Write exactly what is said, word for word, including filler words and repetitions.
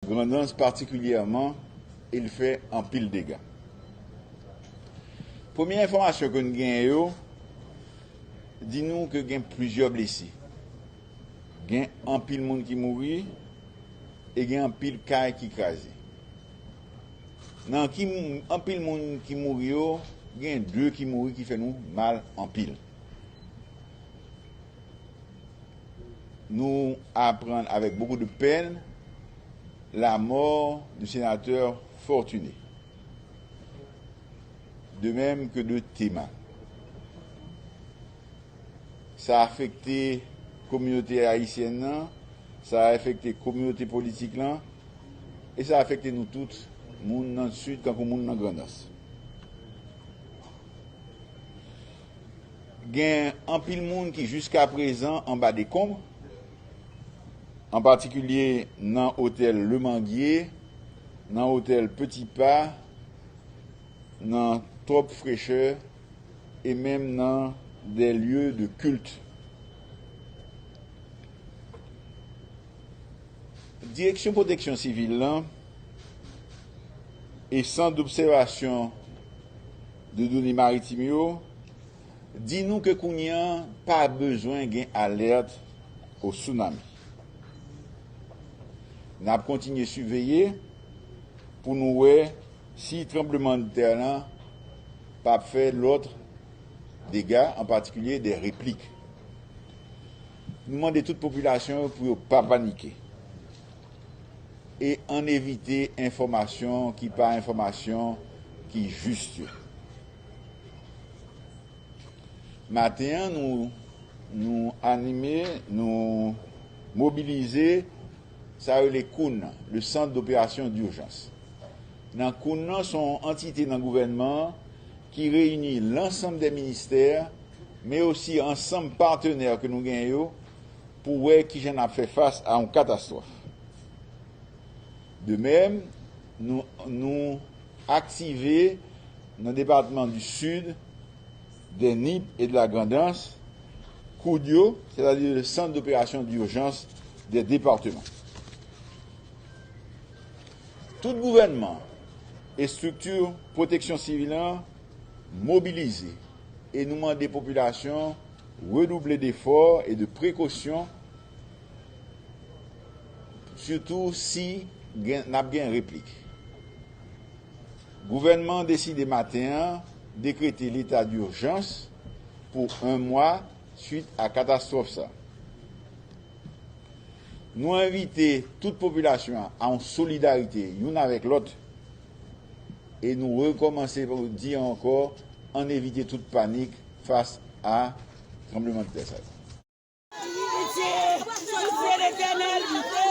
Grandans patikilyèman, e l fè anpil dega. Premye enfòmasyon ke n genyen yo di nou ke gen plizyè blese. Gen anpil moun ki mouri e gen anpil kay ki kraze. Nan ki anpil moun ki mouri yo, gen de ki mouri ki fè nou mal anpil. Nous apprenons avec beaucoup de peine la mort du sénateur Fortuné, de même que de Tema. Sa afekte kominote ayisyèn nan, sa afekte kominote politik lan, e sa afekte nou tout, moun nan Sid kankou moun nan Grandans. Gen anpil moun ki jiska prezan anba dekonb, an patikilye nan otèl Le Manguier, nan otèl Petit Pas, nan Trop Fraîcheur e menm nan des lieux de culte. Direksyon Pwoteksyon Sivil lan e Sant d'Obsèvasyon de Done Maritim yo di nou ke kounye a pa bezwen gen alèt o tsunami. N ap kontinye siveye pou nou wè si tranblemanntè lan p ap fè lòt dega, an patikilye de replik. Nou mande tout popilasyon yo pou yo pa panike e ann evite enfòmasyon ki pa enfòmasyon ki jis yo. Maten an, nou, nou anime, nou mobilize sa yo rele COUN nan, le Centre d'Opération d'Urgence. Nan COUN nan, se yon antite nan gouvènman an ki reyini lansanm de ministè, men osi ansanm patnè ke nou genyen yo, pou wè kijan n ap fè fas a yon katastwòf. De menm, nou, nou aktive nan depatman di Sid, de Nip e de la Grandans, COUD yo, sètadi le Centre d'Opération d'Urgence des départements. Tout gouvènman e estrikti pwoteksyon sivil lan mobilize e nou mande popilasyon redouble defò e de prekosyon, sitou si gen, n ap gen replik. Gouvènman an deside maten an dekrete leta dijans pou yon mwa swit a katastwòf sa. Nou envite tout popilasyon an a yon solidarite youn avèk lòt e nou rekòmanse pou di ankò, ann evite tout panik fas a tranblemanntè sa yo. Pitye, pitye Letènèl, pitye.